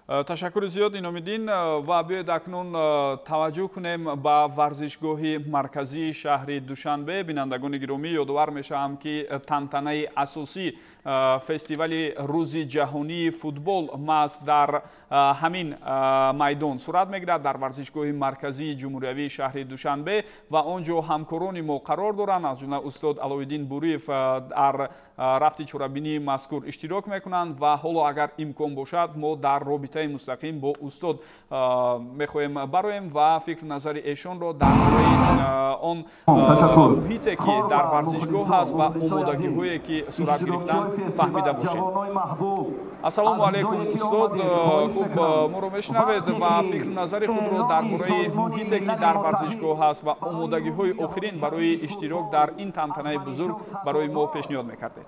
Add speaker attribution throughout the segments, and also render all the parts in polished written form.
Speaker 1: Ташаккури зиёд, Иномиддин. Ва биёед, акнун таваҷҷӯҳ кунем ба варзишгоҳи марказии шаҳри Душанбе. Бинандагони гиромӣ, ёдовар мешавам, ки тантанаи асосӣ фестивали Рӯзи ҷаҳонии футбол маҳз дар ҳамин майдон сурат мегирад, дар варзишгоҳи марказии ҷумҳуриявии шаҳри Душанбе, ва он ҷо ҳамкорони мо қарор доранд, аз ҷумла устод Аловиддин Буриев дар рафти чорабинии мазкур иштирок мекунанд. Ва ҳоло, агар имкон бошад, мо дар робитаи мустақим бо устод мехоҳем бароем ва фикру назари эшонро дар бораи он муҳите, ки дар варзишгоҳ ҳаст, ва омодагиҳое, ки сурат гирифтанд, фаҳмида бошем. Ассалому алайкум, устод. Хуб, моро мешунавед ва фикру назари худро дар бораи муҳите, ки дар варзишгоҳ ҳаст, ва омодагиҳои охирин барои иштирок дар ин тантанаи бузург барои мо пешниҳод мекардед?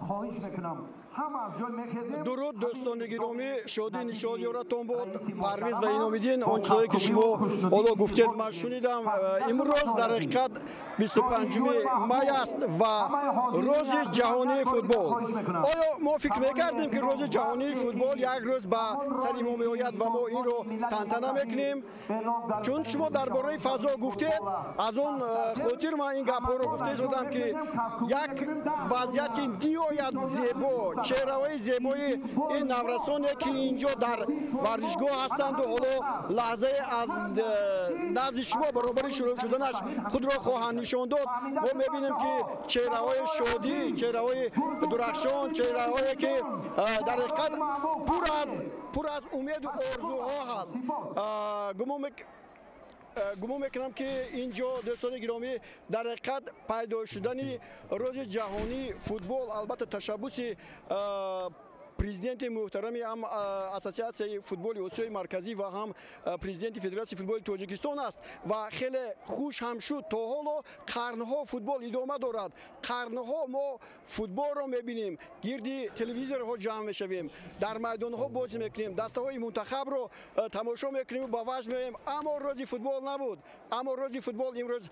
Speaker 2: Дуруд, дӯстони гиромӣ, шодӣ нишод ёратон бод, Парвиз ва Иномиддин. Он чизое, ки шумо ҳоло гуфтед, ман шунидам. Имрӯз дар ҳақиқат 25-уми май аст ва Рӯзи ҷаҳонии футбол. Оё мо фикр мекардем, ки Рӯзи ҷаҳонии футбол як рӯз ба сари мо меояд ва мо инро тантана мекунем? Чун шумо дар бораи фазо гуфтед, аз он хотир ман ин гапҳоро гуфта истодам, ки як вазъияти ниҳоят зебо, чеҳраҳои зебои ин наврасоне, ки ин ҷо дар варзишгоҳ ҳастанду ҳоло лаҳзае аз назди шумо баробари шурӯъ шуданаш худро хоҳанд нишон дод. Мо мебинем, ки чеҳраҳои шодӣ, чеҳраҳои дурахшон, чеҳраҳое, ки дар ҳақиқат пур аз умеду орзуҳо ҳаст. Гумон мекунам, ки ин ҷо, дӯстони гиромӣ, дар ҳақиқат пайдо шудани Рӯзи ҷаҳонии футбол албатта ташаббуси президенти муҳтарами ҳам Ассотсиатсияи футболи Осиёи Марказӣ ва ҳам президенти Федератсияи футболи Тоҷикистон аст ва хеле хуш ҳам шуд. То ҳоло қарнҳо футбол идома дорад, қарнҳо мо футболро мебинем, гирди телевизорҳо ҷамъ мешавем, дар майдонҳо бозӣ мекунем, дастаҳои мунтахабро тамошо мекунем, ба ваҷд меоем, аммо Рӯзи футбол набуд. Аммо Рӯзи футбол имрӯз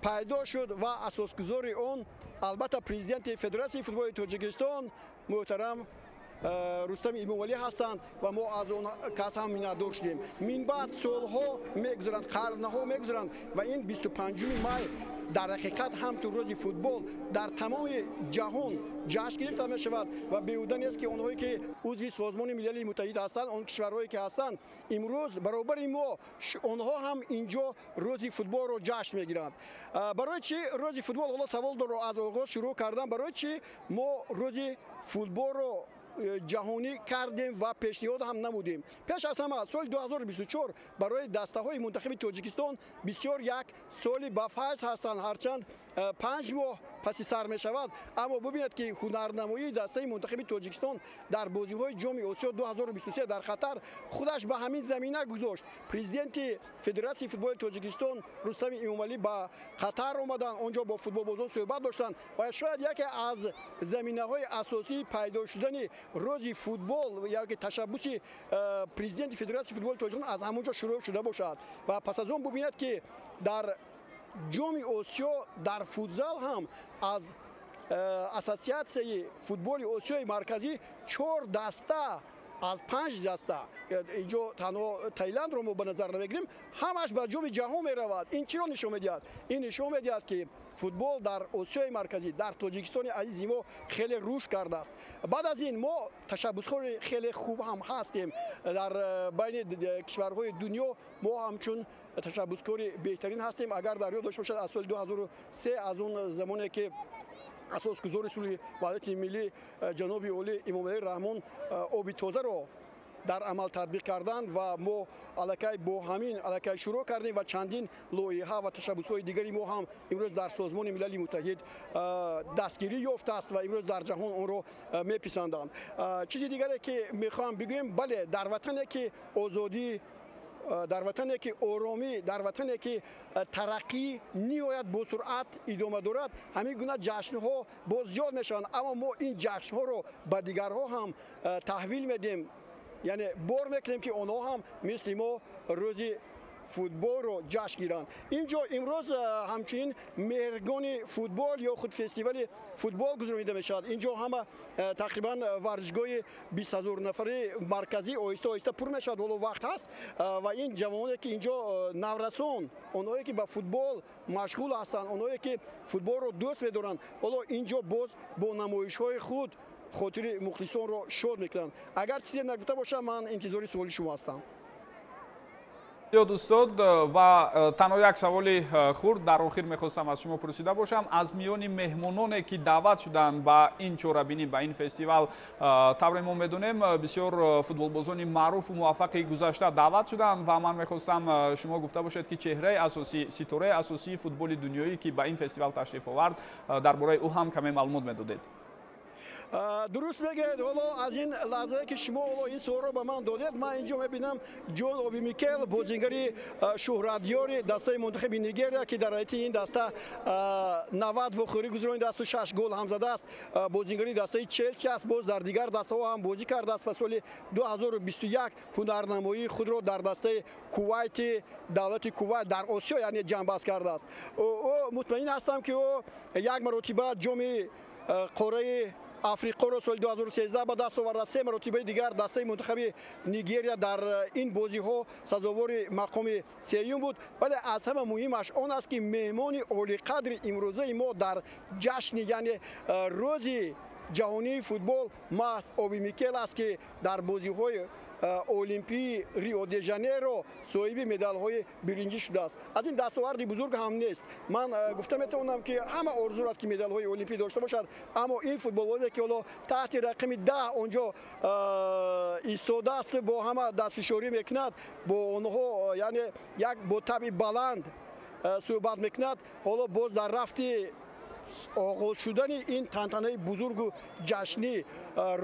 Speaker 2: пайдо шуд ва асосгузори он албатта президенти Федератсияи футболи Тоҷикистон муҳтарам Рустами Эмомалӣ ҳастанд ва мо аз он кас ҳам миннатдор шудем. Минбаъд солҳо мегузаранд, қарнҳо мегузаранд ва ин 25-уми май дар ҳақиқат ҳамчун Рӯзи футбол дар тамоми ҷаҳон ҷашн гирифта мешавад. Ва беҳуда нест, ки онҳое, ки узви Созмони Милали Муттаҳид ҳастанд, он кишварҳое, ки ҳастанд, имрӯз баробари мо онҳо ҳам инҷо Рӯзи футболро ҷашн мегиранд. Барои чӣ Рӯзи футбол? Ҳоло саволро аз оғоз шурӯъ кардам. Барои чӣ мо Рӯзи футболро ҷаҳонӣ кардем ва пешниҳод ҳам намудем? Пеш аз ҳама, соли 2024 барои дастаҳои мунтахаби Тоҷикистон бисёр як соли ба файз ҳастанд. Ҳарчанд 5 моҳ паси сар мешавад, аммо бубинед, ки ҳунарнамоии дастаи мунтахаби Тоҷикистон дар бозиҳои Ҷоми Осиё 2023 дар Қатар худаш ба ҳамин замина гузошт. Президенти Федератсияи футболи Тоҷикистон Рустами Эмомалӣ ба Қатар омаданд, он ҷо бо футболбозон суҳбат доштанд ва шояд яке аз заминаҳои асосии пайдо шудани Рӯзи футбол яке ташаббуси президенти Федератсияи футболи Тоҷикистон аз ҳамон ҷо шурӯъ шуда бошад. Ва пас аз он бубинед, ки дар Ҷоми Осиё дар футзал ҳам аз Ассотсиатсияи футболи Осиёи Марказӣ чор даста аз панҷ даста, инҷо танҳо Таиландро мо ба назар намегирем, ҳамаш ба Ҷоми ҷаҳон меравад. Ин чиро нишон медиҳад? Ин нишон медиҳад, ки футбол дар Осиёи Марказӣ, дар Тоҷикистони азизи мо хеле рушд кардааст. Баъд аз ин мо ташаббускори хеле хуб ҳам ҳастем. Дар байни кишварҳои дунё мо ҳамчун ташаббускори беҳтарин ҳастем. Агар дар ёд дошта бошад, аз соли 2003, аз он замоне ки асосгузори сулҳи ваҳдати миллӣ ҷаноби олӣ Эмомалӣ Раҳмон оби тозаро дар амал татбиқ карданд ва мо аллакай бо ҳамин аллакай шурӯъ кардем ва чандин лоиҳа ва ташаббусҳои дигари мо ҳам имрӯз дар Созмони Милали Муттаҳид дастгирӣ ёфтааст ва имрӯз дар ҷаҳон онро меписанданд. Чизи дигаре, ки мехоҳам бигӯем: бале, дар ватане ки озодӣ, дар ватане ки оромӣ, дар ватане ки тараққӣ ниҳоят босуръат идома дорад, ҳамин гуна ҷашнҳо боз зиёд мешаванд. Аммо мо ин ҷашнҳоро ба дигарҳо ҳам таҳвил медиҳем, яъне бор мекунем, ки онҳо ҳам мисли мо рӯзи футболро ҷашн гиранд. Инҷо имрӯз ҳамчунин меҳргони футбол ё худ фестивали футбол гузаронида мешавад. Инҷо ҳама тақрибан варзишгоҳи 20 000 нафари марказӣ оҳиста оҳиста пур мешавад. Ҳоло вақт ҳаст ва ин ҷавононе, ки инҷо наврасон, онҳое ки ба футбол машғул ҳастанд, онҳое ки футболро дӯст медоранд, ҳоло инҷо боз бо намоишҳои худ хотири мухлисонро шод мекунанд. Агар чизе нагуфта бошам, ман интизори суоли шумо ҳастам.
Speaker 1: Зиёд, устод, ва танҳо як саволи хурд дар охир мехостам аз шумо пурсида бошам. Аз миёни меҳмононе, ки даъват шуданд ба ин чорабинӣ, ба ин фестивал, тавре мо медонем, бисёр футболбозони маъруфу муваффақи гузашта даъват шуданд ва ман мехостам шумо гуфта бошед, ки чеҳраи асосӣ, ситораи асосии футболи дунёӣ, ки ба ин фестивал ташриф овард, дар бораи ӯ ҳам каме маълумот медодед.
Speaker 2: Дуруст мегӯед. Ҳоло аз ин лаҳзае, ки шумо ҳоло ин суолро ба ман додед, ман инҷо мебинам Ҷон Оби Микел, бозингари шӯҳратёри дастаи мунтахаби Нигерия, ки дар ҳайати ин даста 90 вохӯрӣ гузаронидааст, шаш гол ҳам задааст, бозингари дастаи Челси аст, боз дар дигар дастаҳо ҳам бозӣ кардааст ва соли 2021 ҳунарнамоии худро дар дастаи Кувайти, давлати Кувайт дар Осиё, яъне ҷамъбаст кардааст. Ӯ, мутмаин ҳастам, ки ӯ як маротиба ҷоми қораи Африқоро соли 2013 ба даст оварда, се маротибаи дигар дастаи мунтахаби Нигерия дар ин бозиҳо сазовори мақоми сеюм буд. Вале аз ҳама муҳимаш он аст, ки меҳмони олиқадри имрӯзаи мо дар ҷашни, яъне рӯзи ҷаҳонии футбол, маҳз Оби Микел аст, ки дар бозиҳои олимпии Рио де Жанейро соҳиби медалҳои биринҷӣ шудааст. Аз ин дастоварди бузург ҳам нест. Ман гуфта метавонам, ки ҳама орзу дорад, ки медалҳои олимпӣ дошта бошад, аммо ин футболбозе, ки ҳоло таҳти рақами 10 онҷо истодааст, бо ҳама дастфишорӣ мекунад, бо онҳо, яъне як бо табъи баланд суҳбат мекунад, ҳоло боз дар рафти оғоз шудани ин тантанаи бузургу ҷашнӣ,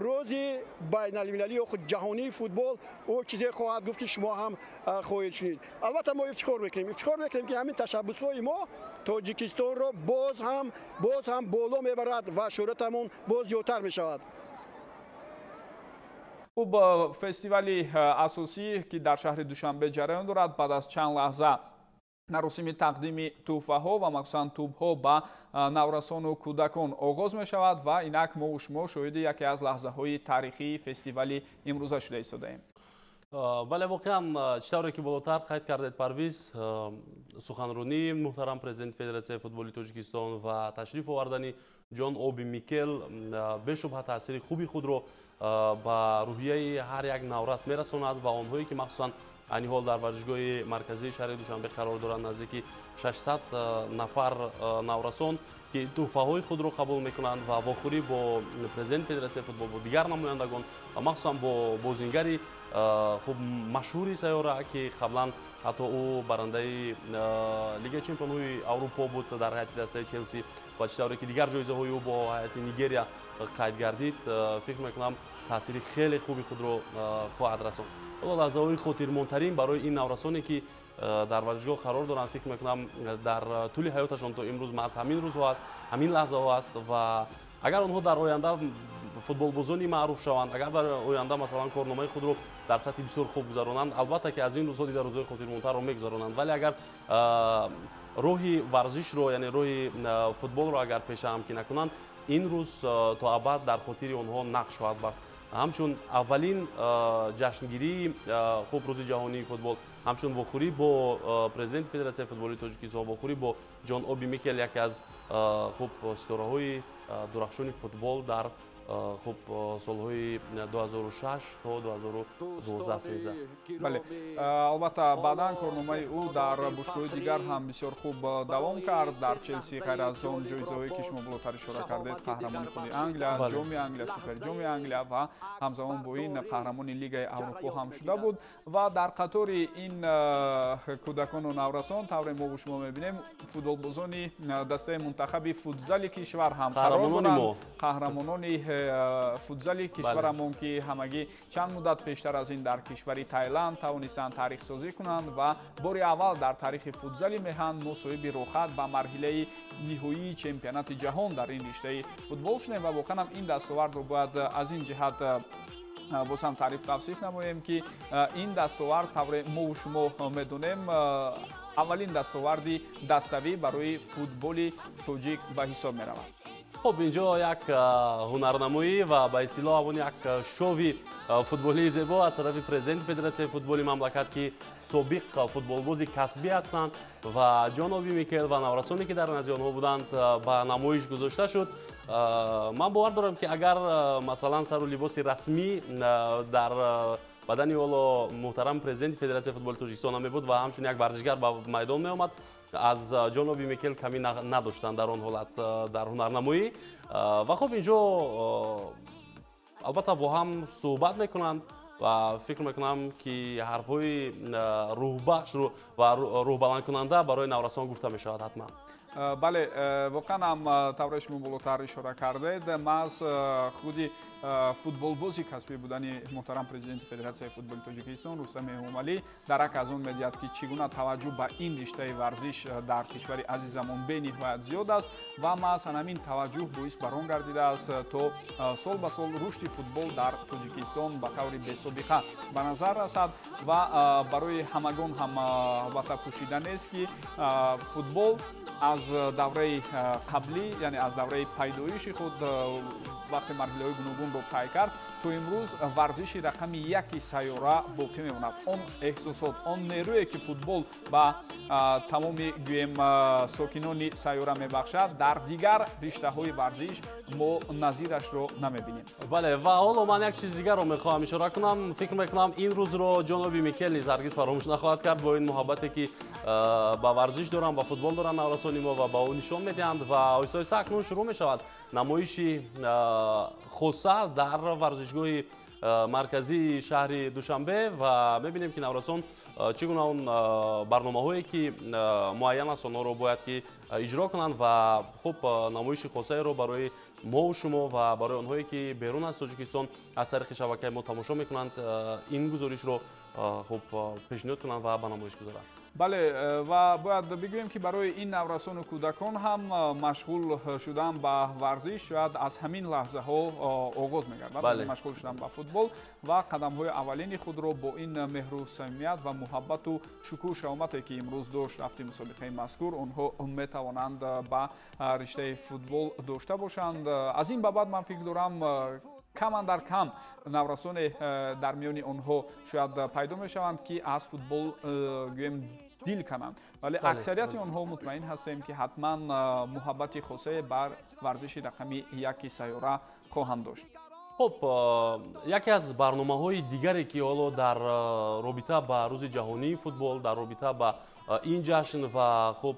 Speaker 2: рӯзи байналмилалӣ ё худ ҷаҳонии футбол, ӯ чизе хоҳад гуфт, ки шумо ҳам хоҳед шунид. Албатта, мо ифтихор мекунем, ифтихор мекунем, ки ҳамин ташаббусҳои мо Тоҷикистонро боз ҳам боло мебарад ва шӯҳратамон боз зиёдтар мешавад.
Speaker 1: Хуб, фестивали асосӣ, ки дар шаҳри Душанбе ҷараён дорад, баъд аз чанд лаҳза маросими тақдими тӯҳфаҳо ва махсусан тӯбҳо ба наврасону кӯдакон оғоз мешавад ва инак мову шумо шоҳиди яке аз лаҳзаҳои таърихии фестивали имрӯза шуда истодаем.
Speaker 3: Бале, воқеан, чӣ тавре ки болотар қайд кардед, Парвиз, суханронии муҳтарам президенти Федератсияи футболи Тоҷикистон ва ташриф овардани Ҷон Оби Микел бешубҳа таъсири хуби худро ба рӯҳияи ҳар як наврас мерасонад ва онҳое, ки махсусан айни ҳол дар варзишгоҳи марказии шаҳри Душанбе қарор доранд, наздики 600 нафар наврасон, ки тӯҳфаҳои худро қабул мекунанд ва вохӯрӣ бо президенти Федератсияи футбол, бо дигар намояндагон ва махсусан бо бозингари хуб машҳури сайёра, ки қаблан ҳатто ӯ барандаи Лигаи чемпионҳои Аврупо буд дар ҳайати дастаи Челси ва чӣ тавре ки дигар ҷоизаҳои ӯ бо ҳайати Нигерия қайд гардид, фикр мекунам, таъсири хеле хуби худро хоҳад расонд. Ҳоло лаҳзаҳои хотирмонтарин барои ин наврасоне, ки дар варзишгоҳ қарор доранд, фикр мекунам, дар тӯли ҳаёташон то имрӯз маҳз ҳамин рӯзҳо аст, ҳамин лаҳзаҳо аст. Ва агар онҳо дар оянда футболбозони маъруф шаванд, агар дар оянда, масалан, корномаи худро дар сатҳи бисёр хуб гузаронанд, албатта ки аз ин рӯзҳо дида рӯзҳои хотирмонтарро мегузаронанд. Вале агар роҳи варзишро, яъне роҳи футболро агар пеша ҳам ки накунанд, ин рӯз то абад дар хотири онҳо нақш хоҳад баст, ҳамчун аввалин ҷашнгирии хуб рӯзи ҷаҳонии футбол, ҳамчун вохӯрӣ бо президенти Федератсияи футболи Тоҷикистон, вохӯрӣ бо Ҷон Оби Микел, яке аз хуб ситораҳои дурахшони футбол дар хуб солҳои 2006 то 2012-13.
Speaker 1: Бале, албатта, баъдан корномаи ӯ дар бошгоҳи дигар ҳам бисёр хуб давом кард. Дар Челси, ғайр аз он ҷоизаҳое, ки шумо болотар ишора кардед, қаҳрамони худи Англия, ҷоми Англия, суперҷоми Англия ва ҳамзамон бо ин қаҳрамони Лигаи Аврупо ҳам шуда буд. Ва дар қатори ин кӯдакону наврасон, тавре мову шумо мебинем, футболбозони дастаи мунтахаби футзали кишвар ҳам қарор доранд, қаҳрамонони футзали кишварамон, ки ҳамагӣ чанд муддат пештар аз ин дар кишвари Тайланд тавонистанд таърихсозӣ кунанд ва бори аввал дар таърихи футзали меҳан мо соҳиби роҳхат ба марҳилаи ниҳоии чемпионати ҷаҳон дар ин риштаи футбол шудем. Ва воқеан ҳам ин дастовардро бояд аз ин ҷиҳат Боз ҳам таъриф тавсиф намоем, ки ин дастовард, тавре мову шумо медонем, аввалин дастоварди даставӣ барои футболи тоҷик ба ҳисоб меравад.
Speaker 3: Хуб, инҷо як ҳунарнамоӣ ва ба истилоҳ ҳамон як шови футболии зебо аз тарафи президенти Федератсияи футболи мамлакат, ки собиқ футболбози касбӣ ҳастанд, ва Ҷон Оби Микел ва наврасоне, ки дар назди онҳо буданд, ба намоиш гузошта шуд. Ман бовар дорам, ки агар, масалан, сару либоси расмӣ дар бадани ҳоло муҳтарам президенти Федератсияи футболи Тоҷикистон намебуд ва ҳамчун як варзишгар ба майдон меомад, аз Ҷон Оби Микел камӣ надоштанд дар он ҳолат дар ҳунарнамоӣ. Ва хуб, инҷо албатта бо ҳам суҳбат мекунанд ва фикр мекунам, ки ҳарфҳои рӯҳбахшро ва рӯҳбаландкунанда барои наврасон гуфта мешавад ҳатман.
Speaker 1: Бале, воқеан ҳам, тавре шумо болотар ишора кардед, маҳз худи футболбози касбӣ будани муҳтарам президенти Федератсияи футболи Тоҷикистон Рустами Эмомалӣ дарак аз он медиҳад, ки чӣ гуна таваҷҷӯҳ ба ин риштаи варзиш дар кишвари азизамон бениҳоят зиёд аст ва маҳз ҳамин таваҷҷӯҳ боис бар он гардидааст, то сол ба сол рушди футбол дар Тоҷикистон ба таври бесобиқа ба назар расад. Ва барои ҳамагон ҳам албатта пӯшида нест, ки футбол аз давраи қаблӣ, яъне аз давраи пайдоиши худ, вақте марҳилаҳои гуногунро тай кард, то имрӯз варзиши рақами яки сайёра боқӣ мемонад. Он эҳсосот, он нерӯе, ки футбол ба тамоми, гӯем, сокинони сайёра мебахшад, дар дигар риштаҳои варзиш мо назирашро намебинем.
Speaker 3: Бале, ва ҳоло ман як чизи дигарро мехоҳам ишора кунам. Фикр мекунам, ин рӯзро Ҷон Оби Микел низ ҳаргиз фаромӯш нахоҳад кард, бо ин муҳаббате, ки ба варзиш доранд, ба футбол доранд наврасони мо ва ба ӯ нишон медиҳанд. Ва оҳиста оҳиста акнун шурӯъ мешавад намоиши хоса дар варзишгоҳи марказии шаҳри Душанбе ва мебинем, ки наврасон чӣ гуна он барномаҳое, ки муайян аст, онҳоро бояд ки иҷро кунанд ва хуб, намоиши хосаеро барои мову шумо ва барои онҳое, ки берун аз Тоҷикистон аз тариқи шабакаи мо тамошо мекунанд, ин гузоришро хуб пешниҳод кунанд ва ба намоиш гузоранд.
Speaker 1: Бале, ва бояд бигӯем, ки барои ин наврасону кӯдакон ҳам машғул шудан ба варзиш шояд аз ҳамин лаҳзаҳо оғоз мегардад, машғул шудан ба футбол ва қадамҳои аввалини худро бо ин меҳру самимият ва муҳаббату шукӯҳу шаҳомате, ки имрӯз дошт рафти мусобиқаи мазкур, онҳо метавонанд ба риштаи футбол дошта бошанд. Аз ин ба баъд, ман фикр дорам, кам андар кам наврасоне дар миёни онҳо шояд пайдо мешаванд, ки аз футбол, гӯем, дил кананд, вале аксарияти онҳо, мутмаин ҳастем, ки ҳатман муҳаббати хосае бар варзиши рақами яки сайёра хоҳанд дошт.
Speaker 3: Хуб, яке аз барномаҳои дигаре, ки ҳоло дар робита ба Рӯзи ҷаҳонии футбол, дар робита ба ин ҷашн ва хуб,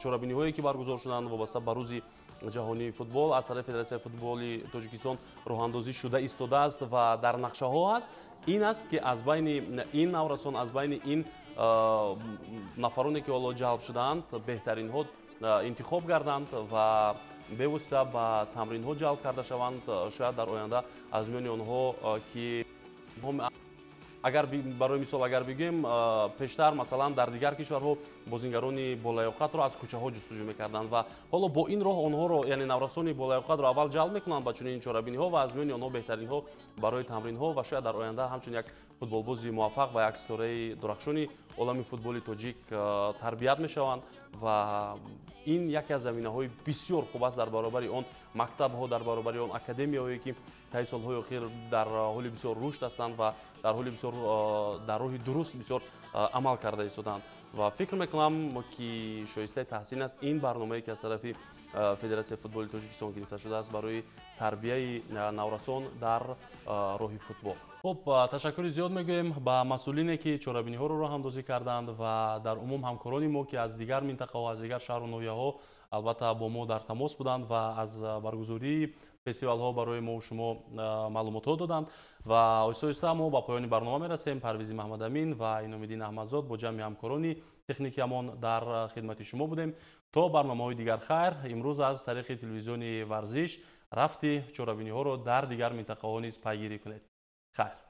Speaker 3: чорабиниҳое, ки баргузор шуданд вобаста ба Рӯзи ҷаҳонии футбол, аз тарафи Федератсияи футболи Тоҷикистон роҳандозӣ шуда истодааст ва дар нақшаҳо аст, ин аст, ки аз байни ин наврасон, аз байни ин нафароне, ки ҳоло ҷалб шудаанд, беҳтаринҳо интихоб гарданд ва бевосита ба тамринҳо ҷалб карда шаванд. Шояд дар оянда аз миёни онҳо, ки агар барои мисол агар бигӯем, пештар, масалан, дар дигар кишварҳо бозингарони болаёқатро аз кӯчаҳо ҷустуҷӯ мекарданд ва ҳоло бо ин роҳ онҳоро, яъне наврасони болаёқатро аввал ҷалб мекунанд ба чунин чорабиниҳо ва аз миёни онҳо беҳтаринҳо барои тамринҳо ва шояд дар оянда ҳамчун як футболбози муваффақ ва як ситораи дурахшони олами футболи тоҷик тарбият мешаванд. Ва ин яке аз заминаҳои бисёр хуб аст дар баробари он мактабҳо, дар баробари он академияҳое, ки таи солҳои охир дар ҳоли бисёр рушд ҳастанд ва дар ҳоли бисёр дар роҳи дуруст бисёр амал карда истодаанд. Ва фикр мекунам, ки шоистаи таҳсин аст ин барномае, ки аз тарафи Федератсияи футболи Тоҷикистон гирифта шудааст барои тарбияи наврасон дар роҳи футбол. Хуб, ташаккури зиёд мегӯем ба масъулине, ки чорабиниҳоро роҳандозӣ карданд, ва дар умум ҳамкорони мо, ки аз дигар минтақаҳо, аз дигар шаҳру ноҳияҳо албатта бо мо дар тамос буданд ва аз баргузории фестивалҳо барои мо шумо маълумотҳо доданд. Ва оҳиста оҳиста мо ба поёни барнома мерасем. Парвизи Маҳмадамин ва Иномиддин Аҳмадзод бо ҷамъи ҳамкорони техникиамон дар хидмати шумо будем. То барномаҳои дигар хайр. Имрӯз аз тариқи телевизиони Варзиш рафти чорабиниҳоро дар дигар минтақаҳо низ пайгирӣ кунед. Хайр.